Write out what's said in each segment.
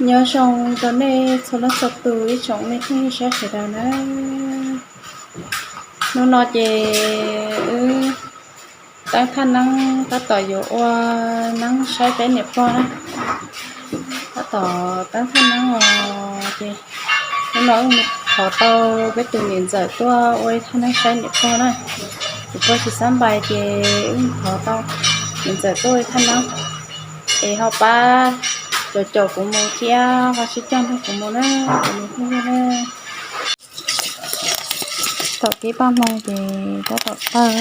Nyob zoo rau nej txhua leej txhua tus ib tsoom me phooj ywg sawv daws na. Hnub no ces wb teeb thaj neeb tab tom yuav ua neeb saib peb niam pog na. Tab tom teeb thaj neeb os ces hnub no wb mus thov tau peb tus niam ntxawm tuaj ua ib thaj neeb saib niam pog na. Tus pog tsis xab npais ces wb mus thov tau niam ntxawm tuaj ua ib thaj neeb es ho pab caum caum kuv mus thiab ho sib cog nrog kuv mus na, kuv mus thiab na. Thaum tib paj hmoo ces tab tom tawg,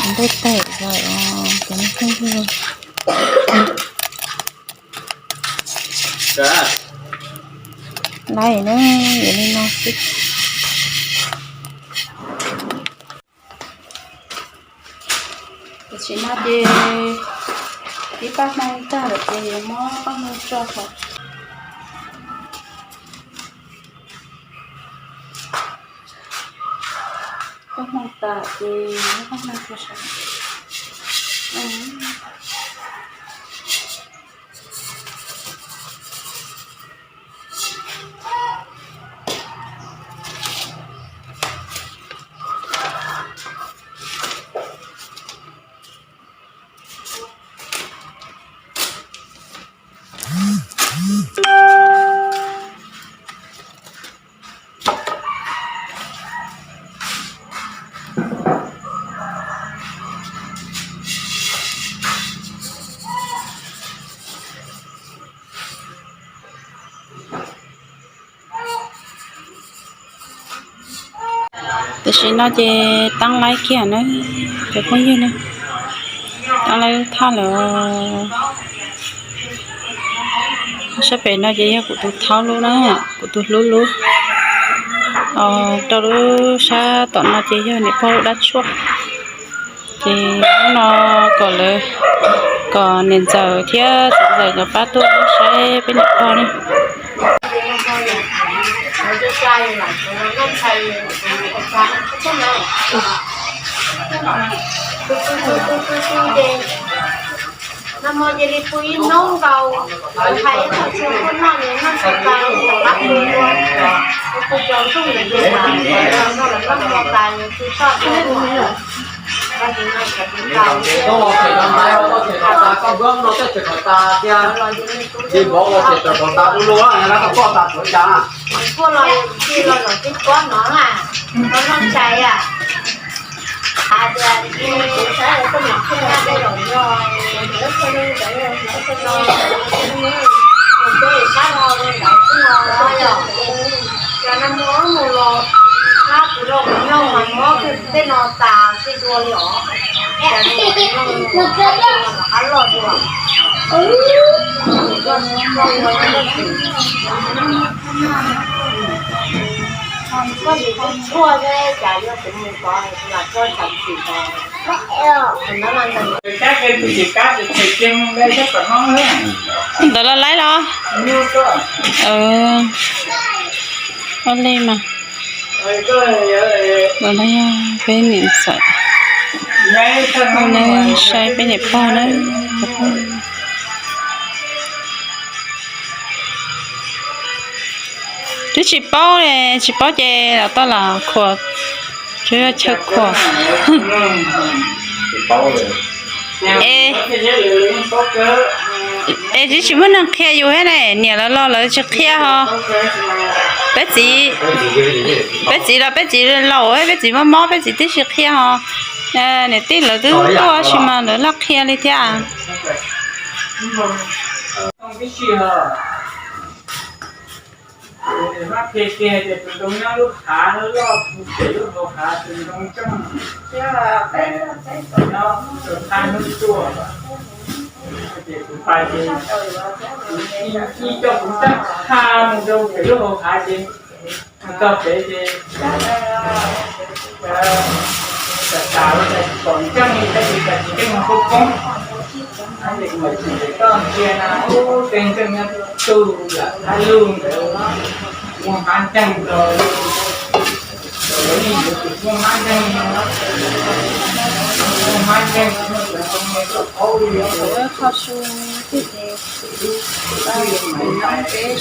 ntuj tem lawm os cov me phooj ywg. Laiv na, yuav li no xwb. Tam sim no ces ib paj hmoo tag lawm ces yuav muab paj hmoo tso kom, paj hmoo tas ces muab paj hmoo tso saum. Tam sim no ces teeb laib kiag na, cov phooj ywg na, teeb laib thaj lawm. Sab pem no ces yog kuv tus thaub lub na, kuv tus hlub lub. Rau lub sab tom no ces yog niam pog lub dab tshuaj. Ces hnub no kom lawv, kom niam ntxawm thiab txiv ntxawm nkawd pab tuaj saib peb niam pog na. Nag hmo cia li pw ib hnub nkaus, hais ib txoj sia tuaj noj, noj tsis tau, qab pw ua, pw tsaus ntuj ntawd ces noj, noj hmo tas pw soj ua. Kuj los txij los los tib pob no na, no noj tshais a. Hais tias kuv saib koj mam qhia tej zaum yog, mus tej sab ho ntawd xwb no yom. Cov nag hmo mus los, qab kuv rau kuv nyob mas mob tej no tas xij dua li os. Cas nag hmo mus los qab loj dua. Koj tsis txhob tshuaj thiab, cas yog kuv mus tod kuv lam txog tshav txim tod. Ntawd los laib los? Ua li mas. Los no yog peb niam ntxawm, saib peb niam pog na. Twb tsis paub, tsis paub ces los tau los khuam, tsuas yog chaw khuam. Es, es twb tsis muaj neeg qhia yus thiab ne, niam lawv los lawv tsis qhia ho. Peb txiv, peb txiv los peb txiv laus, peb txiv mob mob peb txiv twb tsis qhia ho. Niam tij lawv twb tuaj tab sis mas lawv laj qhia li thiab. Ib co kuv txeeb qha mus rau pem lub hauv hav ces, txog pem ces tas tas ua cas tsis pom ntseej li, tab sis cas tsis ntseej mus poob poob. Ces kuv mam txim ces koj ntsia na, ub, tej ntseej nyob tug lam thab lug ntawd, muaj hmab ntseej los, lawv yeej yuav tus muaj hmab ntseej no. Kho su thiab ces,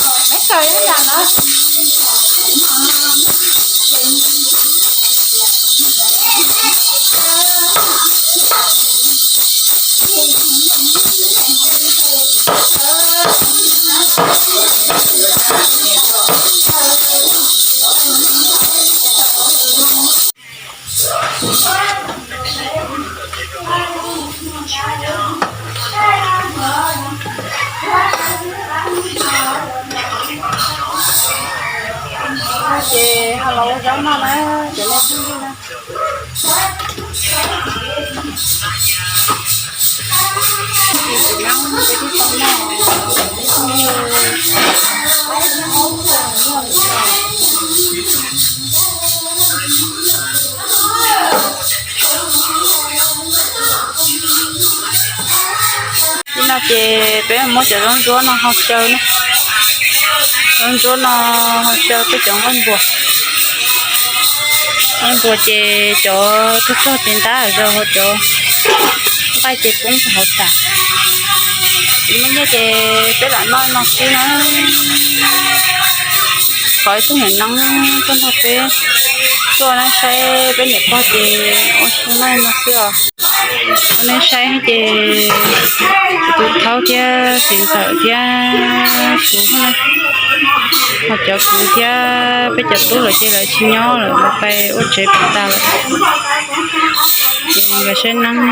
no peb sawv daws noj, no peb noj. Ces ho los ua zaub noj na, cov nej phooj ywg na. Ib no ces peb muab cov zaub ntsuab no hau xyaw na. Zaub ntsuab no hau xyaw peb cov nqaij npuas. Nqaij npuas ces cov tug tsog ces ntab zog, ho cov nqaij ces poob rau hauv tas. Ces muaj nyiaj ces peb lam noj no xwb na. Thov ib tug niam neeb tuaj nrog peb tuaj na, saib peb niam pog ces ua si noj no xwb os. Ua nej saib ces tus thaub thiab txiv ntxawm thiab kuv, ho cov kuv thiab peb cov tub lawm ces lawv tsis nyob lawm, lawv pais ua tsev pem tas lawm. Ces nkawd saib neeb.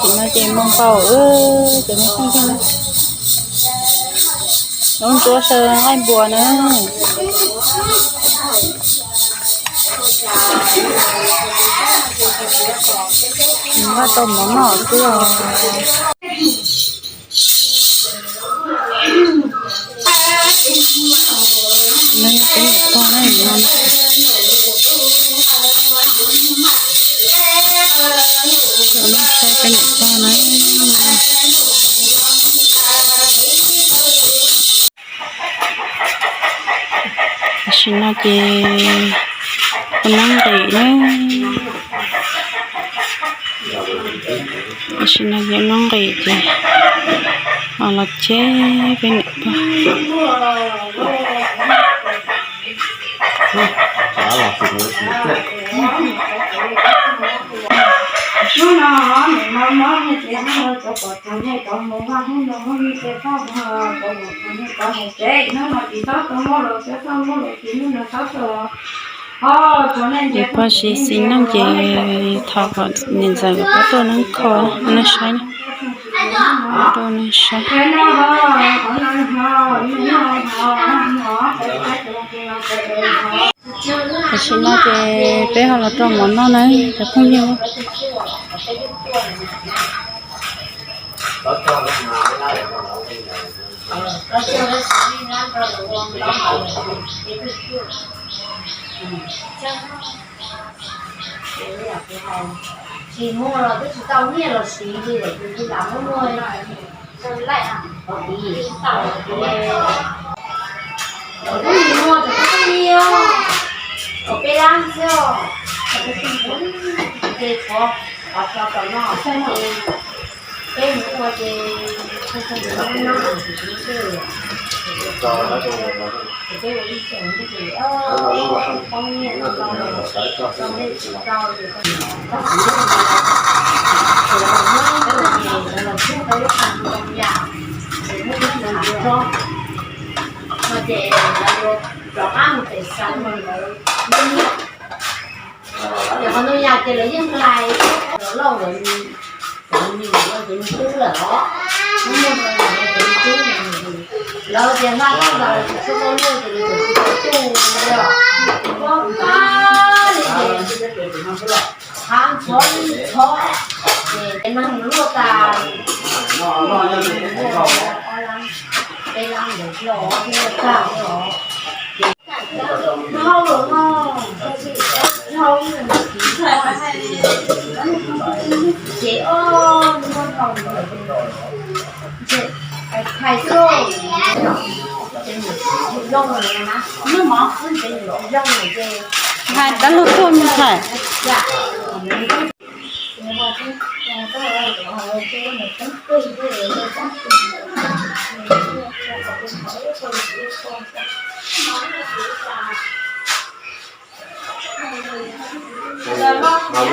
Tam sim no ces moos nkaus, cov me phooj ywg na, zaub ntsuab xyaw nqaij npuas na. Npaj tau mov noj xwb os. No yog peb niam pog na, saib peb niam pog na. Tam sim no ces ua neeb nqis na. Tam sim no yuav noj nqis ces los ceb peb niam pog. Pog siv xis neej ces thov kom niam ntxawm kom pab tuaj neeb kho neeb saib, tuaj neeb saib. Tam sim no ces peb ho los rau mov noj na cov phooj ywg. Tsis muaj los twb tsis tau nyiaj los siv li, tus twg lam muab muag. Twb muaj tus twb nyiaj, kom peb lab xwb, ces tshuav qhov tso tom no, peb mus ua ces Ces qhov ntoo yas ces lawv yeej hlais los lauj lawm, cov me nyuam lawv cov me tub lawm os, muaj muaj lawv cov me tub, lawv tias hla koj ntaus tsis tshua tau luaj ces lawv tseem tsis tau tuaj li os. Pob kab li ces hav ntxhov ntxhov, ces neeg luaj tas, peb lab ntawd los thiaj luaj tag os. Ces hau lawm no, hau ces ob hau, hais xwb, ces nws tsis zoo na, nws tsis zoo ces hais dab laug tuaj mus hais. Nyob kawg.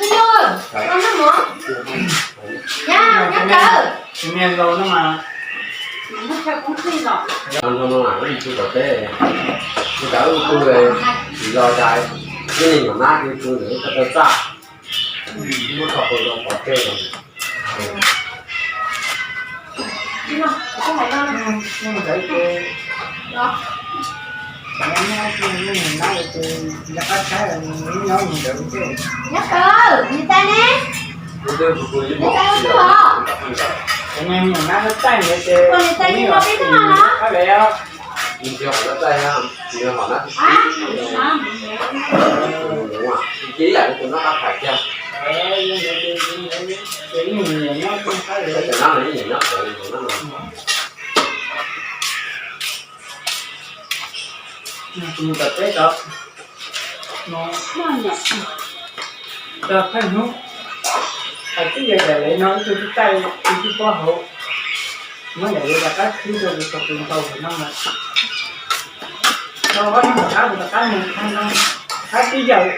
Nyob kawg, tsis los cas, ib leeg nyuam nab tus tus ntawd tau txaj, muab tso pov zoo pov tseg. Nyob kawg, nws tais ne. Nws tais no twb os. Ua nws tais li no peb twb los no. Tus tau teb tod, no, tau pheej hnub, hais twb yog daim lev no ib tug twb taij ib tug pob hauv, muab daim lev rov qab khwb rau tus tau tus ntau tus no lawm. Rau ob hnub tom qab tus rov qab mus qhov no, qab twb yawm.